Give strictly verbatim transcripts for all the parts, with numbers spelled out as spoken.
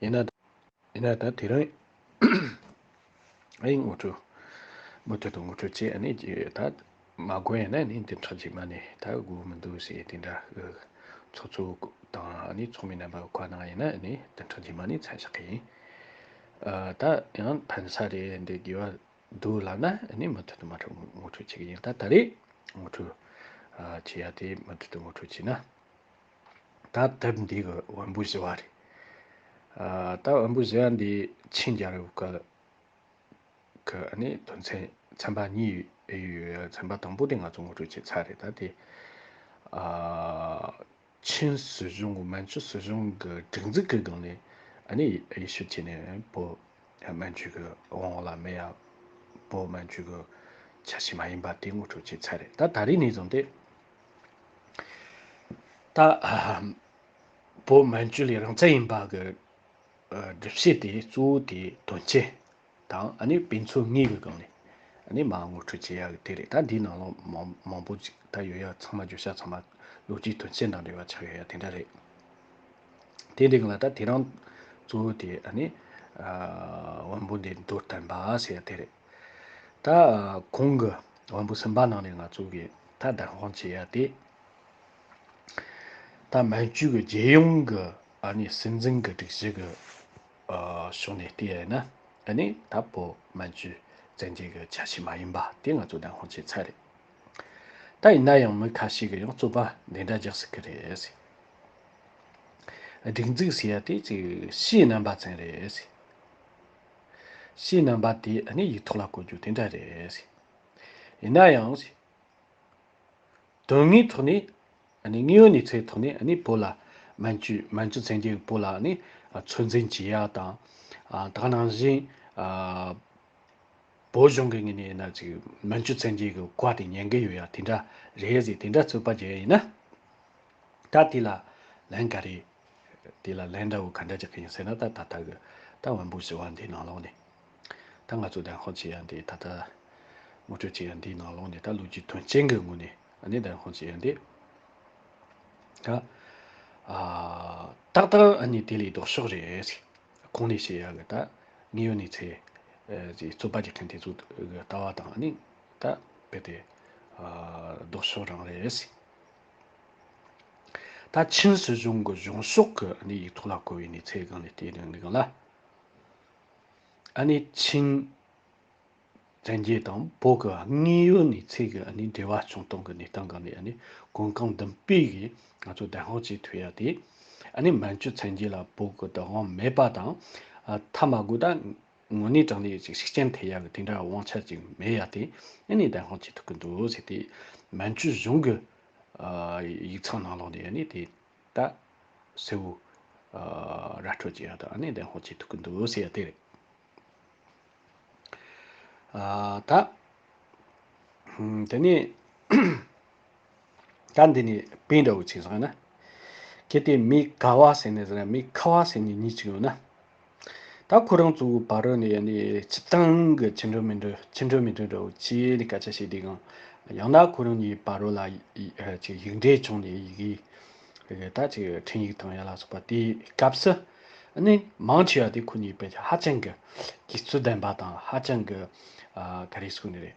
ཡིན་ན་ཡིན་ན་ད་དེ་རིང་ཨེ་ངོ་སྤྲོད། མུ་མཐུད་དུ་ངོ་སྤྲོད་བྱས། ཨ་ནི་ད་མ་དགོས་ཡིན་ན་ནི་འདི་འཕྲོ་རྗེས་མ་ནས་ད་དགོས་མི་འདུག་ཟེར་དེ་འདྲ་ཚོགས་གཙོ་དང་ཨ་ནི་ཚོགས་མི་རྣམ་པ་གོ་གནང་ཡིན་ན་ཨ་ནི་འདི་འཕྲོ་རྗེས་མ་ནས་མཚམས་བཞག་གི་ཡིན། ཨ་ད་ཡང་ཕན་ས་རེད། འདི་དགེ་བ་འདུག་ལབ་ན་ཨ་ནི་མུ་མཐུད་དུ་མ་འཕྲོ་ངོ་སྤྲོད་བྱེད་ཀྱི་ཡིན། ད་ད་རེས་ངོ་སྤྲོད་ཨ་བྱེད་ཡ་དེ་མུ་མཐུད་དུ་ངོ་སྤྲོད་བྱས་ན། ད་དེབ་འདི་གི་དབོན་པོ་བཞི་བ་རེད། ཨ་ད་དབོན་པོ་བཞི་བ་འདི་ཆིང་རྒྱལ་རབས་སྐབས་ཀྱི་ཨ་ནི་དོན་ཚན་ཚན་པ་གཉིས་ཡོད། ཚན་པ་དང་པོ་དེ་ང་ཚོ་ངོ་སྤྲོད་བྱས་ཚར་རེད། ད་དེ་ཨ་ཆིང་སྲིད་གཞུང་གི་མན་ཇུ་སྲིད་གཞུང་གི་སྒྲིག་འཛུགས་ཀྱི་སྒང་ནས་ཨ་ནི་ཡེ་ཤུ་ཆེ་ནས་བོད་མན་ཇུ་གི་དབང་འོག་ལ་མེད་ཡ། བོད་མན་ཇུ་གི་ཆ་ཤས་མ་ཡིན་པ་དེ་ངོ་སྤྲོད་བྱས་ཚར་རེད། ད་ད་རེས་ནས་བཟུང་སྟེ། ད་ཨ་བོད་མན་ཇུ་ལས་རང་བཙན་ཡིན་པ་གི་ཨ་སྒྲུབ་བྱེད་དེ་གཙོ་བོ་དེ་དོན་རྐྱེན་དང་ཨ་ནི་དཔེ་མཚོན་དངོས་ཀྱི་སྒང་ནས་ཨ་ནི་མར་ངོ་སྤྲོད་བྱེད་ཡག་གི་དེ་རེད། ད་འདིའི་ནང་ལོགས་མང་མང་པོ་ཅིག་ད་ཡོད་ཡག་ཚང་མ་བརྗོད་བྱ་ཚང་མ་ལོ་རྒྱུས་དོན་རྐྱེན་དང་འབྲེལ་བ་ཆགས་ཡོད་ཡག་དེ་འདྲ་རེད། དེ་འདྲའི་སྒང་ལ་ད་དེ་རིང་གཙོ་བོ་དེ་ཨ་ནི་ཨ་དབོན་པོ་འདི་མདོར་བསྟན་པ་ཟེར་ཡག་དེ་རེད། ད་གོང་གི་དབོན་པོ་གསུམ་པ་ནང་ནས་ང་ཚོ་གི་ད་བདམས་དཔང་བྱེད་ཡ་དེ། ད་མན་ཇུ་གི་རྒྱལ་ཡོངས་ཀྱི་ཨ་ནི་སྲིད་འཛིན་གྱི་སྒྲིག་གཞི་གི་ཨ་ཕྱོགས་ནས་བལྟས་ཡ་ཡིན་ན། ཨ་ནི་ད་བོད་མན་ཇུ་བཙན་རྒྱལ་གྱི་ཆ་ཤས་མ་ཡིན་པ་དེ་ང་ཚོ་བདམས་དཔང་བྱས་ཚར་རེད། ད་ཡིན་ན་ཡང་མི་ཁ་ཤས་ཀྱིས་ཡང་རྩོད་པ་འདི་འདྲ་རྒྱག་སྲིད་ཀྱི་རེད་ཟེར། སྒྲིག་འཛུགས་ཟེར་ཡ་དེ་ཅིག་ཕྱིའི་རྣམ་པ་ཅན་རེད་ཟེར། ཕྱིའི་རྣམ་པ་དེ་ཨ་ནི་ཡིག་ཐོག་ལ་བཀོད་རྒྱུ་དེ་འདྲ་རེད་ཟེར། ཡིན་ན་ཡང་ཟེར། དོན་དངོས་ཐོག་ནས་ཨ་ནི་དངོས་ཡོད་གནས་ཚུལ་ཐོག་ནས་ཨ་ནི་བོད་ལ་མན་ཇུ་མན་ཇུ་བཙན་རྒྱལ་གྱིས་བོད་ལ་ཨ་ནི་ཚོད་འཛིན་བྱེད་ཡ་དང་། ཨ་དེ་ག་ནང་བཞིན་ཨ་བོད་གཞུང་གི་ངོས་ནས་ཡིན་ན་ཅིག་མན་ཇུ་བཙན་རྒྱལ་གྱི་བཀའ་དེ་ཉན་གི་ཡོད་ཡ་དེ་འདྲ་རེད་ཟེར། དེ་འདྲ་རྩོད་པ་བརྒྱབ་ཡ་ཡིན་ན། ད་དེ་ལ་ལན་ག་རེ། དེ་ལ་ལན་འདྲ་བོ་ག་འདྲ་རྒྱག་གི་ཡིན་ཟེར་ན། ད་ད་ལྟ་གི་ད་དབོན་པོ་བཞི་བ་འདིའི་ནང་ལོགས་ནས་ད་ང་ཚོ་བདམས་དཔང་བྱེད་ཡ་འདི། ད་ལྟ་ངོ་སྤྲོད་བྱེད་ཡ་འདིའི་ནང་ལོགས་ནས་ད་ལོ་རྒྱུས་དོན་རྐྱེན་གྱི་ངོས་ནས་ཨ་ནི་བདམས་དཔང་བྱེད་ཡ་འདི། ད་ཨ་ཏག་ཏག་ཨ་ནི་དེ་ལས་ལྡོག་ཕྱོགས་རེད། གོང་ནས་བཤད་ཡ་གི་ད་དངོས་ཡོད་གནས་ཚུལ་ཨ་ཅིག་རྩོད་པ་རྒྱག་མཁན་དེ་ཚོའི་ལྟ་བ་དང་ཨ་ནི་ད་རྦད་དེ་ཨ་ལྡོག་ཕྱོགས་རང་རེད། ད་ཆིང་སྲིད་གཞུང་གི་གཞུང་ཕྱོགས་ཀྱི་ཨ་ནི་ཡིག་ཐོག་ལ་བཀོད་པའི་གནས་ཚུལ་སྒང་ནས་བལྟས་ནས་འདི་སྒང་ལ། ཨ་ནི་ཆིང་བཙན་རྒྱལ་དང་བོད་ཀྱི་དངོས་ཡོད་གནས་ཚུལ་གྱི་ཨ་ནི་འབྲེལ་བ་བྱུང་སྟངས་ཀྱི་གནས་སྟངས་སྒང་ནས་ཨ་ནི་གོ་སྐབས་འདི་པས་ཀྱི་ང་ཚོ་བདམས་དཔང་བྱེད་ཐུབ་ཡ་དེ། ཨ་ནི་མན་ཇུ་བཙན་རྒྱལ་ལ་བོད་ཀྱི་བདག་དབང་མེད་པ་དང་། ཨ་མཐའ་མ་དགོས་ད་དངོས་གནས་དྲང་གནས་ཅིག་ཤུགས་རྐྱེན་ཐེབས་ཡ་གི་དེ་འདྲ་དབང་ཆ་ཅིག་མེད་ཡ་དེ་ཨ་ནི་བདམས་དཔང་བྱེད་ཐུབ་ཀྱི་འདུག་ཟེར་ཏེ། མན་ཇུ་གཞུང་གི་ཨ་ཡིག་ཚང་ནང་ལོགས་ནས་ཨ་ནི་དེ་ད་གསལ་བོ་ཨ་ར་སྤྲོད་བྱེད་ཡ་དང་ཨ་ནི་བདམས་དཔང་བྱེད་ཐུབ་ཀྱི་འདུག་ཟེར་ཡ་དེ་རེད། ཨ་ད་དེ་ནས་ད་འདི་ནས་དཔེ་འདྲ་བོ་ཅིག་བཟུང་ན། གལ་ཏེ་མི་ག་བ་ཟེར་ནས་ཟེར་ན་མི་ཁ་བ་ཟེར་ནས་གཉིས་ཅིག་ཡོད་ན། ད་ཁོ་རང་ཚོའི་བར་རོ་ནས་ནི་སྤྱི་བཏང་གི་ཕྱི་འགྲོ་མི་འགྲོ་ཕྱི་འགྲོ་མི་འགྲོ་འདྲ་བོ་ཅིག་ནས་སྐད་ཆ་བཤད་དུས་སྒང་། ཡང་ན་ཁོ་རང་གཉིས་བར་རོ་ལ་ཡི་ཨ་ཅིག་ཡིག་འབྲེལ་བྱུང་ནས་ཡི་གེ་ད་ཅིག་འཕྲིན་ཡིག་བཏང་ཡ་ལ་སོགས་པ་དེའི་སྐབས་སུ། ཨ་ནི་མང་ཆེ་བ་དེ་ཁོ་གཉིས་དཔེ་ཧ་ཅང་གི་དགེ་ཚུལ་ལྡན་པ་དང་ཧ་ཅང་གི་ཨ་ག་རེ་ཟེར་དགོས་ནི་རེད།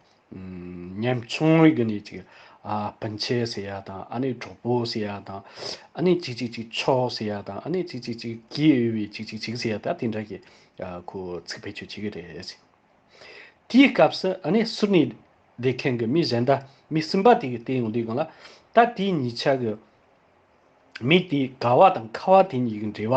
ཉམ་ཆུང་བའི་སྒང་ནས་ཅིག་ཨ་སྤུན་མཆེད་ཟེར་ཡ་དང་ཨ་ནི་གྲོགས་པོ་ཟེར་ཡ་དང་ཨ་ནི་ཅིག་ཅིག་ཅིག་ཆོག་ཟེར་ཡ་དང་ཨ་ནི་ཅིག་ཅིག་ཅིག་གུས་འོས་པའི་ཅིག་ཅིག་ཅིག་ཟེར་ཡ་ད་དེ་འདྲ་གི་ཨ་ཁོ་ཚིག་བེད་སྤྱོད་བྱེད་ཀྱི་རེད། དེའི་སྐབས་སུ་ཨ་ནི་ཟུར་ནས་བསྡད་མཁན་གྱི་མི་གཞན་དག་མི་གསུམ་པ་དེ་གིས་བལྟས་ཡོང་དུས་སྒང་ལ། ད་དེའི་གཉིས་ཆ་གི་མི་དེའི་ག་བ་དང་ཁ་བ་དེ་གཉིས་ཀྱི་འབྲེལ་བ་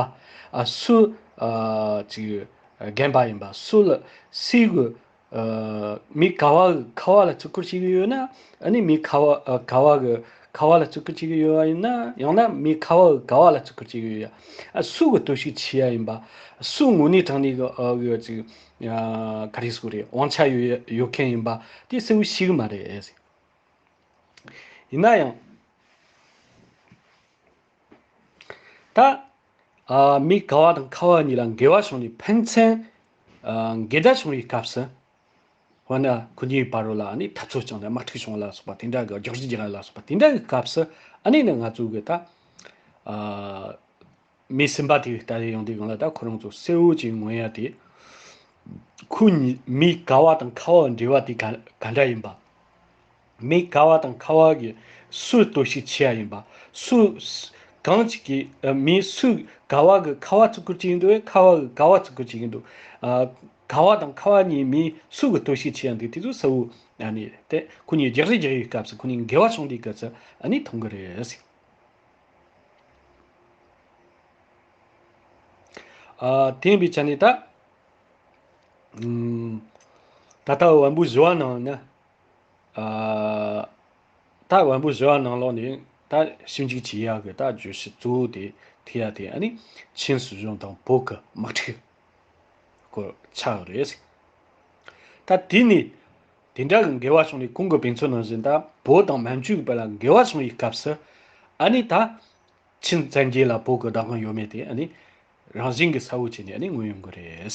ཨ་སུ་ཨ་ཅིག་རྒན་པ་ཡིན་པ་སུ་ལ་སུའི་གི་ཨ་མི་ག་བ་གི་ཁ་བ་ལ་བརྩི་བཀུར་བྱེད་ཀྱི་ཡོད་ན། ཨ་ནི་མི་ཁ་བ་ཨ་ག་བ་གི་ཁ་བ་ལ་བརྩི་བཀུར་བྱེད་ཀྱི་ཡོད་པ་ཡིན་ན། ཡང་ན་མི་ཁ་བ་གི་ག་བ་ལ་བརྩི་བཀུར་བྱེད་ཀྱི་ཡོད་ཡ། ཨ་སུ་གི་གཏོར་བཤིག་བྱེད་ཡ་ཡིན་པ། སུ་དངོས་གནས་དྲང་གནས་གི་ཨ་གི་ཅིག་ཨ་ག་རེ་ཟེར་དགོས་རེད། དབང་ཆ་ཡོད་ཡོད་མཁན་ཡིན་པ་དེ་གསལ་བོ་ཤེས་གི་མ་རེད། ཡིན་ན་ཡང་ད་ཨ་མི་ག་བ་དང་ཁ་བ་གཉིས་ལ་འགལ་བ་བྱུང་ནས་ཕན་ཚུན་ཨ་འགལ་ཟླ་བྱུང་བའི་སྐབས་སུ། འོ་ན་ཁོ་གཉིས་བར་རོ་ལ་ཨ་ནི་འཐབ་རྩོད་བྱུང་ནས་དམག་འཁྲུག་བྱུང་བ་ལ་སོགས་པ་དེ་འདྲ་གི་རྒྱག་རེས་རྒྱག་ཡ་ལ་སོགས་པ་དེ་འདྲ་གི་སྐབས་སུ་ཨ་ནི་ནི་ང་ཚོ་གི་ད་ཨ་ མི་སེམས་པ་དེ་ལྟ་ཡོང་དུས་སྒང་ལ་ད་ཁོ་རང་ཚོ་གསལ་བོ་ཅིག་མངོན་ཡ་དེ། ཁོ་གཉིས་མི་ཀ་བ་དང་ཁ་བ་འབྲེལ་བ་དེ་ག་ག་འདྲ་ཡིན་པ། མི་ཀ་བ་དང་ཁ་བ་གི་སུ་གཏོར་བཤིག་ཆེ་ཡ་ཡིན་པ། སུ་གང་ཅིག་གི་ཨ་མི་སུ་ཀ་བ་གི་ཁ་བ་ཚུགས་ཀྱི་ཡིན་འདུག་ཁ་བ་གི་ཀ་བ་ཚུགས་ཀྱི་ཡིན་འདུག་ཨ་ཀ་བ་དང་ཁ་བ་གཉིས་མི་སུ་གི་གཏོར་བཤིག་ཆེ་ཡ་འདུག་དེ་ཚོ་གསལ་བོ་ཨ་ནི་དེ་ཁོ་གཉིས་རྒྱག་རེས་རྒྱག་ཡའི་སྐབས་སུ་ཁོ་གཉིས་འགལ་བ་བྱུང་དུས་སྐབས་སུ་ཨ་ནི་མཐོང་གི་རེད། ཨ་དེ་ཡིན་པའི་ཆ་ནས་ད། ཨུམ། ད་ལྟ་བན་པོ་བཞི་བ་ནང་ན། ཨ། ད་བན་པོ་བཞི་བ་ནང་ལོགས་ནས་ད་ཞིབ་འཇུག་བྱེད་ཡག་གི་ད་བརྗོད་གཞི་གཙོ་བོ་དེ་ཐེ་ཡ་དེ་ཨ་ནི་ཆིན་སྲིད་གཞུང་དང་བོད་ཀྱི་དམག་འཁྲུག་སྐོར་ཆགས་ཡོད་རེད། ད་དེ་ནི་དེ་འདྲ་གི་འགལ་བ་བྱུང་ནས་གོང་གི་དཔེ་མཚོན་ནང་བཞིན་ད་བོད་དང་མན་ཇུའི་བར་ལ་འགལ་བ་བྱུང་བའི་སྐབས་སུ་ཨ་ནི་ད། ཆིན་བཙན་རྒྱལ་ལ་བོད་ཀྱི་བདག་དབང་ཡོད་མེད་དེ་ཨ་ནི་རང་བཞིན་གྱིས་གསལ་བོ་བྱས་ནས་ཨ་ནི་མངོན་ཡོང་གི་རེད།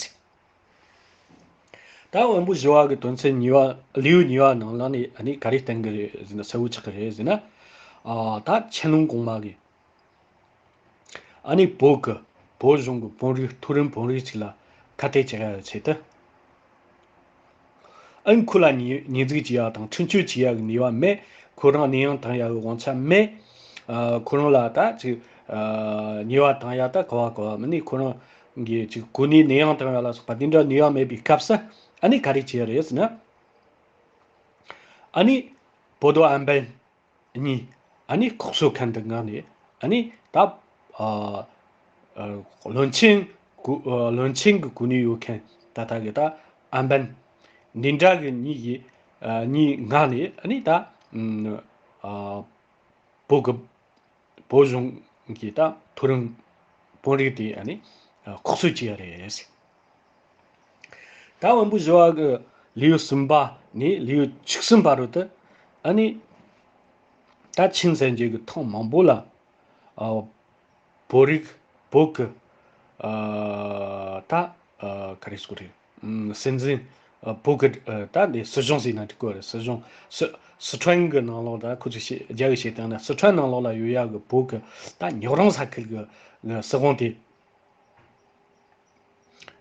ད་བོན་པོ་བཞི་བ་གི་དོན་ཚན་གཉིས་པ་ལེའུ་གཉིས་པ་ནང་ལ་ནི་ཨ་ནི་ག་རེ་བསྟན་གྱི་རེད་ཟེར་ན་གསལ་བོ་ཆགས་ཀྱི་རེད་ཟེར་ན། ཨ་ད་ཆན་ལུང་གོང་མ་གི་ཨ་ནི་བོད་ཀྱི་བོད་གཞུང་གི་དཔོན་རིགས་མཐོ་རིམ་དཔོན་རིགས་ཅིག་ལ་ཁ་གཏད་བཅག་ཡ་ཆེད་དུ། ཨན་ཁོ་ལ་ཉེས་ཉེས་འཛུགས་བྱེད་ཡག་དང་འཁྲུན་སྐྱོད་བྱེད་ཡག་གི་ནུས་པ་མེད། ཁོ་རང་ནད་ཡམས་བཏང་ཡག་གི་དབང་ཆ་མེད། ཨ་ཁོ་རང་ལ་ད་ཅིག་ཨ་ཉེས་པ་བཏང་ཡག་ད་ག་བ་ག་བ་མིན་ནི་ཁོ་རང་གི་ཅིག་གོ་གནས་ནད་ཡམས་བཏང་ཡག་ལ་སོགས་པ་དེ་འདྲ་ནུས་པ་མེད་པའི་སྐབས་སུ་ཨ་ནི་ག་རེ་བྱེད་ཡག་རེད་ཟེར་ན། ཨ་ནི་བོ་དོ་ཨན་པན་གཉིས་ཨ་ནི་ལྐོག་གསོད་མཁན་དེ་ངང་ནས་ཨ་ནི་ད་ཨ་ཨ་བློན་ཆེན་གུ་ཨ་བློན་ཆེན་གྱི་གོ་གནས་ཡོད་མཁན་ད་ལྟ་གི་ད་ཨན་པན་འདི་འདྲ་གི་གཉིས་ཀྱི་ཨ་གཉིས་ངང་ནས་ཨ་ནི་ད་ཨ་བོད་ཀྱི་བོད་གཞུང་གི་ད་མཐོ་རིམ་དཔོན་རིགས་དེ་ཨ་ནི་ལྐོག་གསོད་བྱས་ཡ་རེད། ད་བོན་པོ་བཞི་བ་གི་ལེའུ་གསུམ་པ་ནས་ལེའུ་བཅུ་གསུམ་བར་དུ་ཨ་ནི་ད་ཆིན་བཙན་རྒྱལ་གྱི་ཐེངས་མང་པོ་ལ་ཨ་བོད་རིགས་བོད་ཀྱི་ཨ་ད་ཨ་ག་རེ་ཟེར་དགོས་རེད། ཨུམ་སྲིད་འཛིན་ཨ་བོད་ཀྱི་ཨ་ད་འདི་སྲིད་གཞུང་ཟེར་ན་འགྲིག་གི་རེད། སྲིད་གཞུང་སི་སི་ཁྲོན་གྱི་ནང་ལོགས་ད་ཁོ་ཚོས་བཤད་རྒྱ་གི་བཤད་སྟངས་ན་སི་ཁྲོན་ནང་ལོགས་ལ་ཡོད་ཡག་གི་བོད་ཀྱི་ད་ཉོག་རོང་ས་ཁུལ་གྱི་གི་སྲིད་དབང་དེ།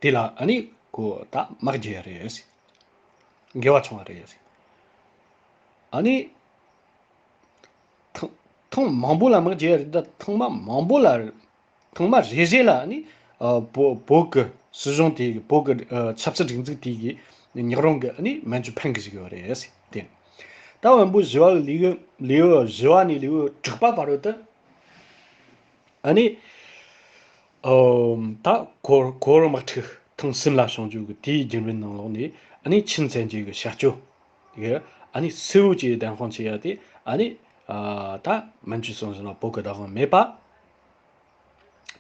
དེ་ལ་ཨ་ནི་ཁོ་ད་དམག་རྒྱག་ཡ་རེད། འགལ་བ་བྱུང་བ་རེད། ཨ་ནི་ཐེངས་ཐེངས་མང་པོ་ལ་དམག་རྒྱག་ཡ་རེད། ད་ཐེངས་མ་མང་པོ་ལ་ཐེངས་མ་རེ་རེ་ལ་ཨ་ནི་ཨ་བོད་བོད་ཀྱི་སྲིད་གཞུང་དེ་གི་བོད་ཀྱི་ཨ་ཆབ་སྲིད་སྒྲིག་འཛུགས་དེ་གི་ཉག་རོང་གི་ཨ་ནི་མན་ཇུ་ཕན་གི་ཞིག་ཡོད་རེད། དེ་ད་བོན་པོ་བཞི་བ་གི་ལེའུ་ལེའུ་བཞི་བ་ནས་ལེའུ་དྲུག་པ་བར་དུ་ཨ་ནི། ཨོ། ད་གོ་གོ་བོར་དམག་འཁྲུག་ཐེངས་གསུམ་ལ་བྱུང་རྒྱུ་གི་དེའི་རྒྱུན་རིང་ནང་ལོགས་ནས་ཨ་ནི་ཆིན་བཙན་རྒྱལ་གྱི་བྱ་སྤྱོད་དེ་ཨ་ནི་གསལ་བོ་བྱས་བདེན་དཔང་བྱེད་ཡ་དེ་ཨ་ནི་ཨ་ད་མན་ཇུ་སྲིད་གཞུང་ལ་བོད་ཀྱི་བདག་དབང་མེད་པ།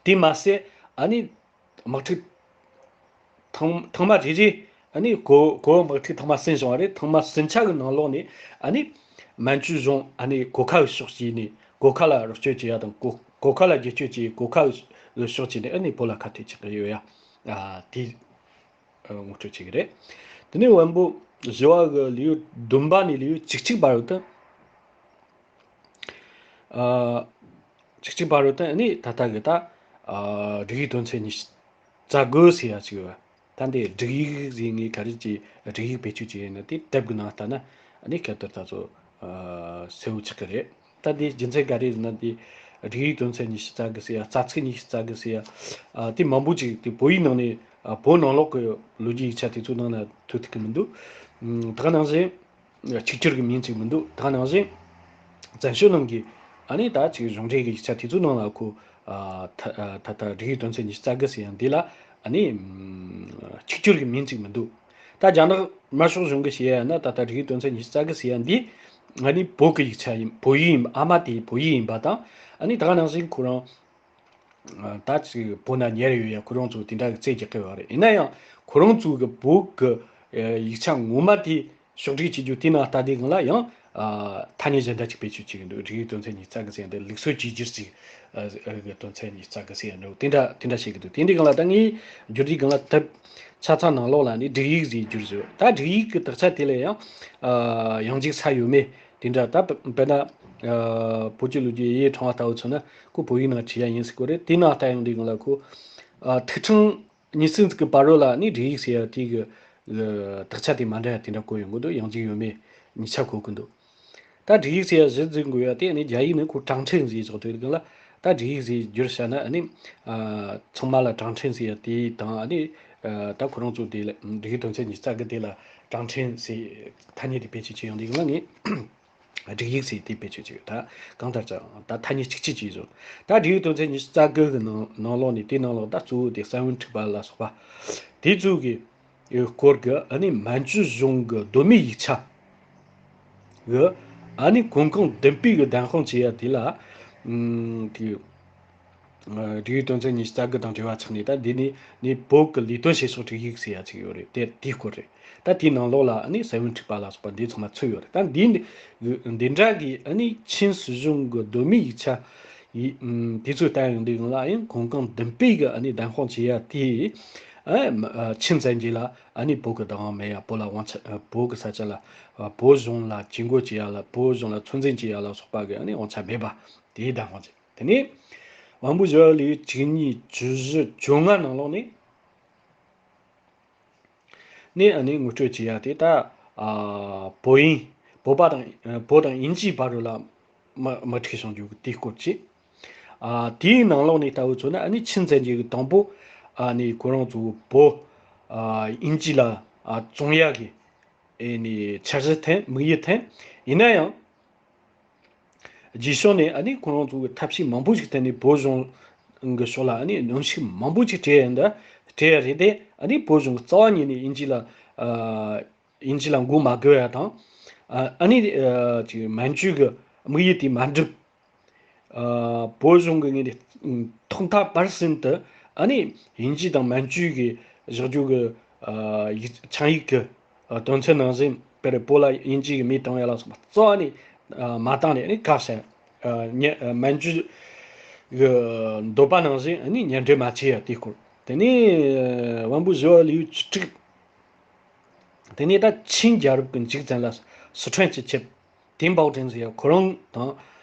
དེ་མ་ཟད་ཨ་ནི་དམག་འཁྲུག་ཐེངས་ཐེངས་མ་རེ་རེ་ཨ་ནི་གོ་གོ་བོར་དམག་འཁྲུག་ཐེངས་མ་གསུམ་བྱུང་བ་རེད། ཐེངས་མ་གསུམ་ཆ་གི་ནང་ལོགས་ནས་ཨ་ནི་མན་ཇུ་གཞུང་ཨ་ནི་གོ་ཁ་གི་ཕྱོགས་གཅིག་ནས་གོ་ཁ་ལ་རོགས་སྐྱོར་བྱེད་ཡ་དང་གོ་གོ་ཁ་ལ་རྒྱབ་སྐྱོར་བྱེད་གོ་ཁ་གི་ཕྱོགས་གཅིག་ནས་ཨ་ནི་བོད་ལ་ཁ་གཏད་གཅོག་གི་ཡོད་ཡ། ཨ་དེ་ངོ་སྤྲོད་བྱེད་ཀྱི་རེད། དེ་ནས་བོན་པོ་བཞི་བ་གི་ལེའུ་བདུན་པ་ནས་ལེའུ་བཅུ་གཅིག་བར་དུ་ཨ་བཅུ་གཅིག་བར་དུ་ཨ་ནི་ད་ལྟ་གི་ད་ཨ་སྒྲིག་ཡིག་དོན་ཚན་ཉི་ཤུ་རྩ་དགུ་ཟེར་ཡ་ཅིག་ཡོད། ད་འདི་སྒྲིག་ཡིག་ཟེར་ངས་ག་རེ་ཅིག་སྒྲིག་ཡིག་བེད་སྤྱོད་བྱས་ཡིན་ན་དེ་དེབ་ཀྱི་ནང་ལྟ་ན་ཨ་ནི་ཁ་ཐོར་ད་ཚོ་ཨ་གསལ་བོ་ཆགས་ཀྱི་རེད། ད་འདི་རྒྱུ་མཚན་ག་རེ་ཟེར་ན་འདི་སྒྲིག་ཡིག་དོན་ཚན་ཉི་ཤུ་རྩ་དགུ་ཟེར་ཡ་རྩ་ཚིག་ཉི་ཤུ་རྩ་དགུ་ཟེར་ཡ་ཨ་དེ་མང་པོ་ཅིག་དེ་བོད་ཡིག་ནང་ནས་ཨ་བོད་ནང་ལོགས་ཀྱི་ལོ་རྒྱུས་ཡིག་ཆ་དེ་ཚོ་ནང་ན་ཐོན་ཐུབ་ཀྱི་མི་འདུག་ཨ་ད་ག་ནང་བཞིན། གཅིག་གྱུར་གྱི་མིང་ཅིག་མི་འདུག་ད་ག་ནང་བཞིན་བཙན་བྱོལ་ནང་གི་ཨ་ནི་ད་ཅིག་གཞུང་འབྲེལ་གྱི་ཡིག་ཆ་དེ་ཚོའི་ནང་ལ་ཁོ་ཨ་ད་ད་ལྟ་སྒྲིག་ཡིག་དོན་ཚན་ཉི་ཤུ་རྩ་དགུ་ཟེར་ཡང་འདི་ལ་ཨ་ནི་གཅིག་གྱུར་གྱི་མིང་ཅིག་མི་འདུག་ད་རྒྱ་ནག་དམར་ཤོག་གཞུང་གིས་བཤད་ཡ་ན་ད་ལྟ་སྒྲིག་ཡིག་དོན་ཚན་ཉི་ཤུ་རྩ་དགུ་ཟེར་ཡ་འདི་ཨ་ནི་བོད་ཀྱི་ཡིག་ཆ་ཡིན། བོད་ཡིག་ཡིན། ཨ་མ་དེ་བོད་ཡིག་ཡིན་པ་དང་ཨ་ནི་ད་ག་ནང་བཞིན་ཁོ་རང་ད་ཅིག་བོད་ན་ཉར་ཡོད་ཡ་ཁོ་རང་ཚོ་དེ་འདྲ་གི་རྩོད་རྒྱག་གི་ཡོད་རེད། ཡིན་ན་ཡང་ཁོ་རང་ཚོ་གི་བོད་གི་ཡིག་ཆ་ངོ་མ་དེ་ཕྱོགས་སྒྲིག་བྱེད་རྒྱུ་དེ་ནང་ལྟ་དེ་སྒང་ལ་ཡང་ཐ་སྙད་གཞན་དག་ཅིག་བེད་སྤྱོད་བྱེད་ཀྱི་འདུག་སྒྲིག་ཡིག་དོན་ཚན་ཉི་ཤུ་རྩ་དགུ་ཟེར་ཡ་འདི་ལུགས་སྲོལ་གཅིག་གྱུར་ཅིག་གི་དོན་ཚན་ཉི་ཤུ་རྩ་དགུ་ཟེར་ཡ་འདུག་དེ་འདྲ་དེ་འདྲ་བཤད་ཀྱི་འདུག་དེ་འདྲའི་སྒང་ལ་ད་ངས་བརྗོད་དུས་སྒང་ལ་དེབ་ཆ་ཚང་ནང་ལོགས་ལ་ནི་སྒྲིག་ཡིག་ཟེར་བསྒྱུར་ཟེར། ད་སྒྲིག་ཡིག་གི་དག་ཆ་དེ་ལ་ཡང་ཡང་ཅིག་ས་ཡོད་མེད་དེ་འདྲ་ད་དཔེར་ན་ ཨ་བོད་ཀྱི་ལོ་རྒྱུས་ཡི་ཕྲེང་བ་ལྟ་བུ་མཚོན་ན་ཁོ་བོད་ཡིག་ནང་བྲིས་ཡ་ཡིན་ཟེར་གོ་རེད། དེའི་ནང་ལྟ་ཡོང་དུས་སྒང་ལ་ཁོ་ཨ་ཐིག་ཕྲེང་ཉི་ཤུ་ཟིག་གི་བར་རོ་ལ་ནི་སྒྲིག་ཡིག་ཟེར་ཡ་དེ་གི་ཨ་དག་ཆ་དེ་མ་འདྲ་ཡ་དེ་འདྲ་བཀོད་ཡོང་གི་འདུག། ཡང་གཅིག་ཡོད་མེད་གཉིས་ཆ་བཀོད་གི་འདུག། ད་སྒྲིག་ཡིག་ཟེར་ཡ་གཞི་འཛིན་དགོས་ཡ་དེ་ནི་རྒྱ་ཡིག་ནི་ཁོ་ཀྲང་ཁྲེན་ཟེར་ཆོག་དུས་སྒང་ལ། ད་སྒྲིག་ཡིག་ཟེར་བསྒྱུར་བྱ་ན་ནི་ཨ་ཚང་མ་ལ་ཀྲང་ཁྲེན་ཟེར་ཡ་དེ་དང་ཨ་ནི་ཨ་ད་ཁོ་རང་ཚོ་དེ་ལ་སྒྲིག་ཡིག་དོན་ཚན་ཉི་ཤུ་རྩ་དགུ་དེ་ལ་ཀྲང་ཁྲེན་ཟེར་ཐ་སྙད་དེ་བེད་སྤྱོད་བྱེད་ཡོང་དུས་སྒང་ལ་ངས་སྒྲིག་ཡིག་ཟེར་དེ་བེད་སྤྱོད་བྱེད་ཡོད། ད་གང་ལྟར་ཀྱང་ད་ཐ་སྙད་གཅིག་གཅིག་བྱས་བཟོ། ད་སྒྲིག་ཡིག་དོན་ཚན་ཉི་ཤུ་རྩ་དགུ་གི་ནང་ནང་ལོགས་ནས་དེའི་ནང་ལོགས་ད་གཙོ་བོ་དེ་གསན་བུ་འཁྲུག་པ་ལ་སོགས་པ་དེ་ཚོ་གི་སྐོར་གྱི་ཨ་ནི་མན་ཇུ་གཞུང་གི་གདོད་མའི་ཡིག་ཆ་གི་ཨ་ནི་གོང་གང་མདུན་སྤོས་ཀྱི་བདེན་དཔང་བྱེད་ཡ་དེ་ལ་ཨམ་དེ་སྒྲིག་ཡིག་དོན་ཚན་ཉི་ཤུ་རྩ་དགུ་དང་འབྲེལ་བ་ཆགས་ནས། ད་འདི་ནི་ནི་བོད་ཀྱི་ལས་དོན་བྱེད་ཕྱོགས་སྒྲིག་ཡིག་ཟེར་ཡ་ཅིག་ཡོད་རེད། དེ་དེའི་སྐོར་རེད། ད་དེའི་ནང་ལོགས་ལ་ཨ་ནི་གསན་བུ་འཁྲུག་པ་ལ་སོགས་པ་འདི་ཚང་མ་ཚུད་ཡོད་རེད། ད་འདི་འདི་འདྲ་གི་ཨ་ནི་ཆིན་སྲིད་གཞུང་གི་གདོད་མའི་ཡིག་ཆ་ཡི་ཨམ་དེ་ཚོ་ལྟ་ཡོང་དུས་སྒང་ལ་ཡང་གོང་གང་མདུན་སྤོས་ཀྱི་ཨ་ནི་བདེན་དཔང་བྱེད་ཡ་དེ་ཨ་ཨ་ཆིན་བཙན་རྒྱལ་ལ་ཨ་ནི་བོད་ཀྱི་བདག་དབང་མེད་ཡ། བོད་ལ་དབང་ཆ་ཨ་བོད་ཀྱི་ས་ཆ་ལ་ཨ་བོད་གཞུང་ལ་ཇུས་འགོད་བྱེད་ཡ་ལ། བོད་གཞུང་ལ་ཚོད་འཛིན་བྱེད་ཡ་ལ་སོགས་པ་གི་ཨ་ནི་དབང་ཆ་མེད་པ་དེའི་བདེན་དཔང་བྱེད། དེ་ནས་དབང་པོ་བཞི་བ་ལེའུ་བཅུ་གཉིས་བཅུ་བཞི་བཅོ་ལྔ་ནང་ལོགས་ནས་ནས་ཨ་ནི་ངོ་སྤྲོད་བྱེད་ཡ་དེ་ད་ཨ་བོད་དབྱིན་བོད་པ་དང་ཨ་བོད་དང་དབྱིན་ཇིའི་བར་རུ་ལ་མ་མ་འཁྲུག་བྱུང་རྒྱུ་དེའི་སྐོར་བྱས། ཨ་དེའི་ནང་ལོགས་ནས་ལྟ་བུ་མཚོན་ན་ཨ་ནི་ཆིན་བཙན་རྒྱལ་གྱིས་དང་པོ་ཨ་ནི་ཁོ་རང་ཚོ་བོད་ཨ་དབྱིན་ཇི་ལ་ཨ་བཙོང་ཡ་གི་ཨེ་ནི་འཆར་གཞི་འཐེན། དམིགས་ཡུལ་འཐེན། ཡིན་ན་ཡང་རྗེས་ཕྱོགས་ནས་ཨ་ནི་ཁོ་རང་ཚོ་གི་ཐབས་ཤེས་མང་པོ་ཞིག་བཏོན་ནས་བོད་གཞུང་གི་ཕྱོགས་ལ་ཨ་ནི་གནོན་ཤུགས་མང་པོ་ཞིག་སྤྲད་ཡ་འདི་སྤྲད་ཡ་རེད་དེ། ཨ་ནི་བོད་གཞུང་གི་རྩ་བ་ཉིད་ནས་དབྱིན་ཇི་ལ་ཨ་དབྱིན་ཇི་ལ་མགོ་མ་སྒུར་ཡ་དང་། ཨ་ཨ་ནི་ཨ་ཅིག་མན་ཇུ་གི་དམིགས་ཡུལ་དེ་མ་འགྲུབ། ཨ་བོད་གཞུང་གི་ངོས་ནས་ཐོག་མཐའ་བར་གསུམ་དུ་ཨ་ནི་དབྱིན་ཇི་དང་མན་ཇུ་གི་བཞག་རྒྱུ་གི་ཨ་ཡིག་ཆིངས་ཡིག་གི་ཨ་དོན་ཚན་ནང་བཞིན། དཔེར་བོད་ལ་དབྱིན་ཇི་གི་མི་གཏོང་ཡ་ལ་སོགས་པ་གཙོ་བོ་ནི་ཨ་མ་བཏང་ནས་ཨ་ནི་བཀག་བཞག། ཨ་ཉེ་ཨ་མན་ཇུ་གི་འདོད་པ་ནང་བཞིན་ཨ་ནི་ཉན་འདོད་མ་བྱས་ཡ་དེའི་སྐོར། དེ་ནས་ཨ་དབང་པོ་བཞི་བ་ལེའུ་བཅུ་དྲུག། དེ་ནས་ད་ཆིན་རྒྱལ་རབས་ཀྱི་མཇུག་ཙམ་ལ་སི་ཁྲོན་སྤྱི་ཁྱབ་ཏེང་པའོ་ཀྲིན་ཟེར་ཡ་ཁོ་རང་དང་